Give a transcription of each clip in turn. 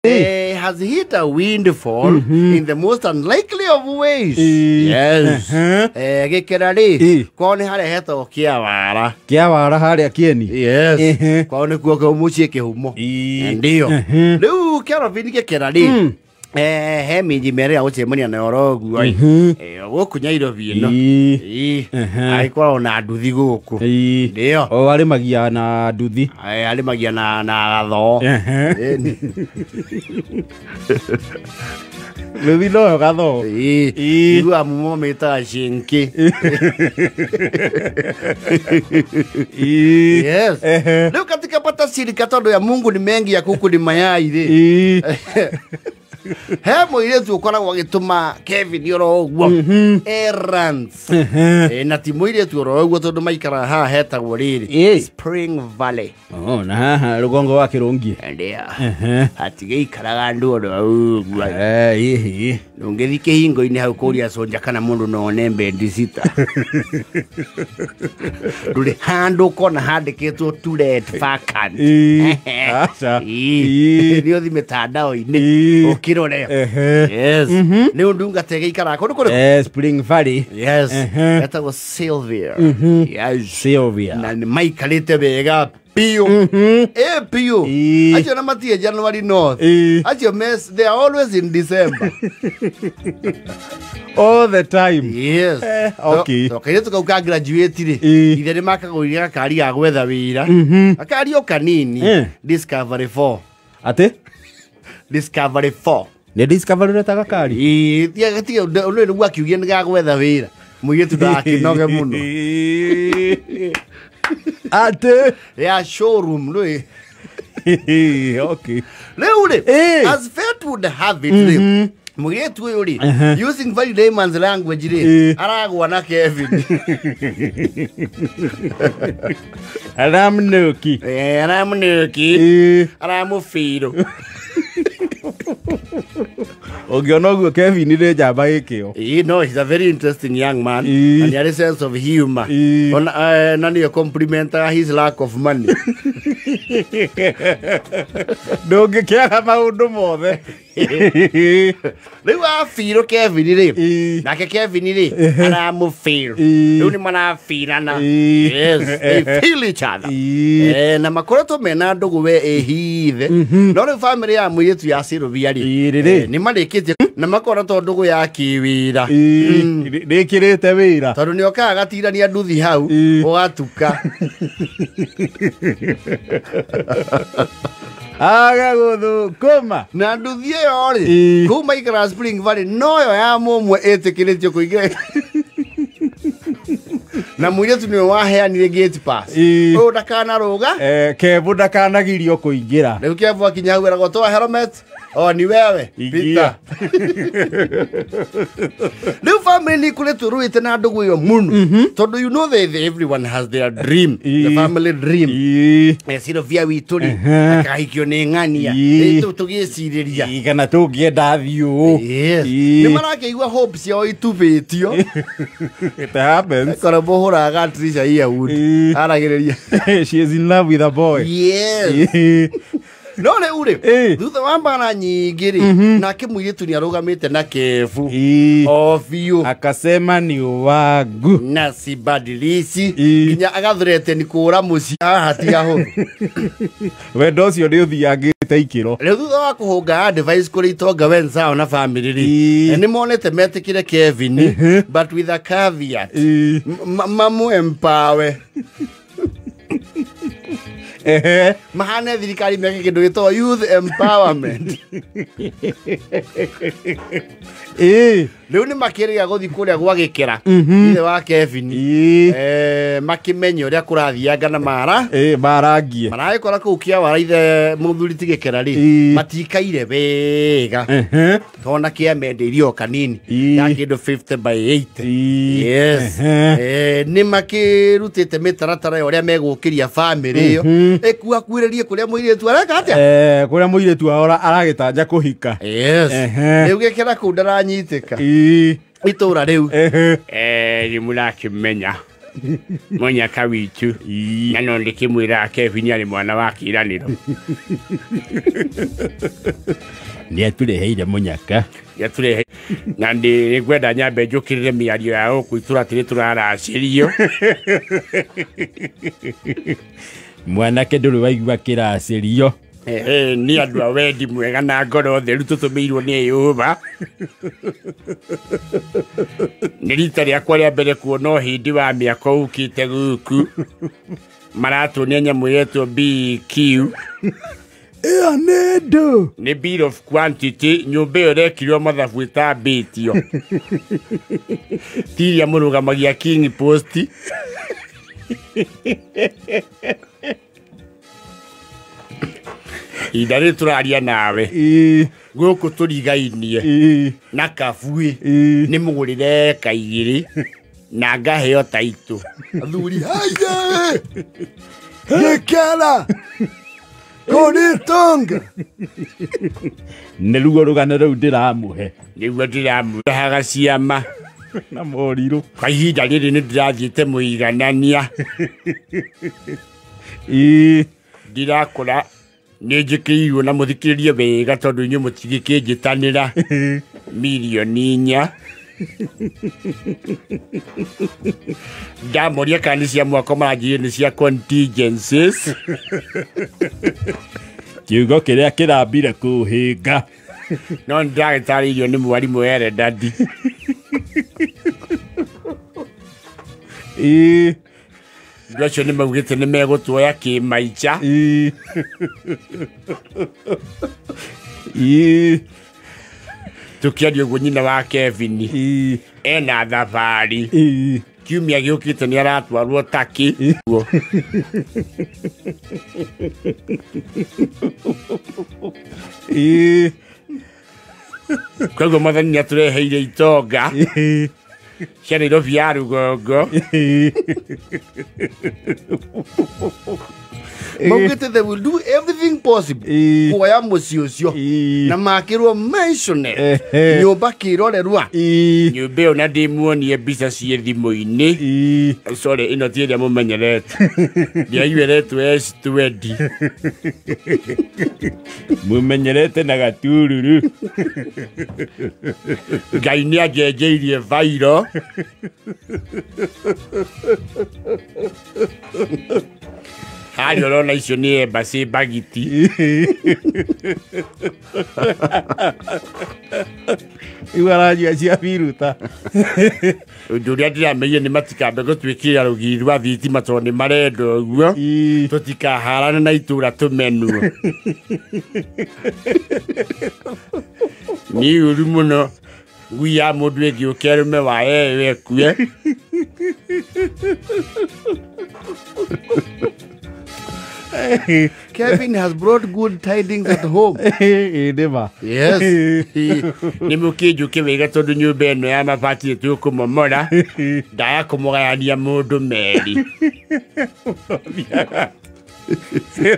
Has hit a windfall in the most unlikely of ways. Yes. Gĩkĩra rĩ, kwao nĩ harĩa hetagwo Kĩawara. Kĩawara harĩa Kĩeni. Yes. Kwao nĩkuo kĩu mũciĩ kĩhumo. Ndio. Rĩu Kelvin Gĩkĩra rĩ, he minji merĩ ya gũcemania nayo oro ũguo ĩ. Gũkũ Nyairobi ĩno. Ĩ. Agĩkoragwo na nduthi gũkũ. Ndio. O arĩmagia na nduthi. Arĩmagia na gathoo. Ĩni. Nduthi noyo gathoo. Ĩ. Iguaga mumo mĩtaga cinki. Yes. Rĩu katika pata sirika tondũ ya Mungu ni mengi ya kuku ni mayai rĩ. He mũirĩtu ũkoragwo agĩtũma Kevin oro ũguo errands. Na ti mũirĩtu oro ũguo tondũ maikaraga haha hetagwo rĩrĩ Spring Valley. Oh, na haha rũgongo wa Kĩrũngi. Ndio. Hatigĩikaraga andũ oro ũguo. Hihi. Ndũngĩthiĩ kĩhingo-inĩ hau kũria sonja kana mũndũ no one mbendi cita. Ndũrĩ handũ ũkona handĩkĩtwo to let vacant. Aca. Nĩ ũthi mĩtandao-inĩ ũkĩrore. Yes. Nĩ ũndũ ngate gĩikaraga kũndũ kũrĩkũ? Spring Valley. Yes. Etagwo Sylvia. Yes. Sylvia. Na nĩ maikarĩte wega biũ. Ĩ biũ. Acio na matirĩ January North. Acio mes they are always in December. All the time. Yes. Okay. To kairĩtu kau ka graduate rĩ, ithe nĩ makagũrire gakari ga gwetha wĩra. Gakari o kanini. Discovery 4. Atĩ? Discovery 4. Nĩ Discovery ũreta gakari? Ĩ, tiga tiga ũndũ nĩguo akiugia nĩ ga gwetha wĩra. Mũirĩtu ndagakĩnoge mũno. Atĩ? Ya showroom rĩ. Okay. Rĩu rĩ, as fate would have it rĩ, mũirĩtu ũyũ rĩ, using very layman's language rĩ, aragwa na Kevin. Aramnuki. Aramũnĩki. Aramũbirũ. Ũngĩona ũguo Kevin nĩ njamba gĩkĩo. You know, he's a very interesting young man. And he has a sense of humor. Ona, na nĩyo complimentaga his lack of money. Ndũngĩkĩaga maũndũ mothe. Rĩu abirũ Kevin rĩ, nake Kevin rĩ, aramũbirũ. Rĩu nĩ marabirana. Yes, they feel each other. Na makoretwo mena ndũgũ we ĩhithe. No rĩu family ya mũirĩtu ya Sylvia rĩ, Rĩrĩ. Nĩ marĩkĩtie na makona to ndũgũ ya kĩwĩra. Nĩkĩrĩte wĩra. Tondũ nĩ okaga agatirania nduthi hau, ũgatuka. Aga gũthũkũma. Na nduthi ĩyo rĩ, kũu maikaraga Spring Valley noyo ya mũmwe ĩtĩkĩrĩtio kũingĩra. Na mũirĩtu nĩwe waheanire gate pass. Ũyũ ndakanarũga. Kebu ndakanagirio kũingĩra. Rĩu Kebu akinya hau eragwo toa helmet. O ni wewe. Ingia. Peter. Rĩu family nĩ ikoretwo ĩrũĩte na ndũgũ ĩyo mũno. Tondũ you know they, everyone has their dream, the family dream. Sylvia witũ rĩ, akahikio nĩ ng'ania. Tũgĩcirĩria. Kana tũngĩenda thiũ. Yes. Nĩ marakĩigua hope ciao itubĩtio. It happens. Kora mũhũraga Trisha Yearwood. Aragĩrĩria. She is in love with a boy. Yes. No rĩu rĩ, thutha wa mbara nyingĩ rĩ, nake mũirĩtu nĩ arũgamĩte na Kebu. O biũ. Akasema ni wangu. Na sibadilisi nginya agathurete kũra mũciĩ haha ti ahũthũ. Wendo ũcio nĩ ũthiangĩte ikĩro. Rĩu thutha wa kũhũnga advice kũrĩ itonga wenzao na family rĩ, nĩ monete metĩkĩre Kevin but with a caveat. Mamu empower. Mahane thirikari meke kĩndũ gĩtagwo youth empowerment. Rĩu nĩ makĩrĩga gũthiĩ kũrĩa gwa Gĩkĩra ithe wa Kevin. Makĩmenye ũrĩa kũrathianga na mara Marangie. Maragĩkora kũu kĩawara ithe mũthuri ti Gĩkĩra rĩ, matikaire wega tona kĩamendeirio o kanini ya kĩndũ 50 by 80. Yes. Nĩ makĩrutĩte mĩtaratara ya ũrĩa megũkĩria family ĩyo ĩkuakuĩrĩrie kũrĩa mũirĩtu areka atĩa. Kũrĩa mũirĩtu wao aragĩtanja kũhika. Yes. Rĩu Gĩkĩra kũu ndaranyitĩka itũra rĩu. Nĩ mũrakĩmenya. Mũnyaka witũ na no ndĩkĩmwĩraga Kevin arĩ mwana wa kĩranĩro. Nĩ atũreheire mũnyaka. Nĩatũrehe na nĩngwenda nyambe njũkĩrĩre mĩario ya gũkũ itũra atĩ nĩtũraracĩrio. Mwanake ndũrĩ waigua kĩracĩrio. Nĩ andũ a wendi mwega na ngoro theru tũtũmĩirwo nĩ Yehova. Nĩ rita rĩakwa rĩa mbere kuona ũhĩndĩ wa mĩaka ũkĩte gũkũ. Maratuonia nyamũ ĩretwo BQ. Ĩyo nĩ ndũ. Nĩ bill of quantity, nyũmba ĩyo ĩrekirwo mathabu ĩtambĩtio. Ti iria mũrũgamagia King Post. Ihinda rĩrĩ tũraria nawe gũkũ tũrigainie na kabuĩ nĩ mũgũrĩre eka igĩrĩ na ngaheo taitũ. Athuri haya gĩkera kũrĩ tonga. Nĩ ruo rũgano rũu ndĩramũhe. Nĩguo ndĩramũheaga ciama na morirũ. Kwa ihinda rĩrĩ nĩ ndĩrathiĩte mũiganania. Ndirakũra nĩ njĩkĩirwo na mũthikĩrĩrie wega tondũ inyuĩ mũtingĩkĩnjĩtanĩra mirioni 4. Ndamoria kana nĩ cia mwako maranjĩrire nĩ cia contingencies. Kiugo kĩrĩa kĩrambire kũhĩnga. No ndagĩtarĩirio nĩ mwarimũ Eredadi. Andũ acio nĩ maugĩte nĩ megũtuoya kĩmaica. Tũkĩaria ũguo nyina wa Kevin ena thabarĩ. Kiumia gĩũkĩte nĩ aratwarwo Turkey. Koguo Mwathani nĩ atũreheire itonga cia Nairobi ya rũgongo. Maugĩte they will do everything possible kuoya mũciĩ ũcio na makĩrwo mansionette nyũmba kĩrorerwa. Nyũmba ĩyo na ndĩmuonie mbica ciĩ thimũ-inĩ. Sorry, ĩno ti ĩrĩa mũmenyerete. Ndĩraigua ĩretwo S20. Mũmenyerete na gatururu. Ngai nĩ anjenjeirie vairo. Harĩa ũrona icio nĩ embassy bagiti. Rĩu aranyua cia biruta. Ũndũ ũrĩa ndĩramenyire nĩ matikambe gũtwĩkĩrĩra rũgiri rwa thitima tondũ nĩ marenda ũguo. Tũtikaharane na itũra tũmenwo. Nĩ ũru mũno ngui ya mũndũ ĩngĩũka ĩrũme wa ĩyo ĩkue. Kevin has brought good tidings at home. Yes. Nĩ mũkĩnjũke wega tondũ nyũmba ĩno ya mabati tũkũmomora ndaya kũmũgayania mũndũ merĩ.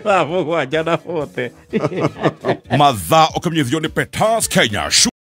Thaa 7:40. Mathaa ũkĩmenyithio nĩ Peters Kenya.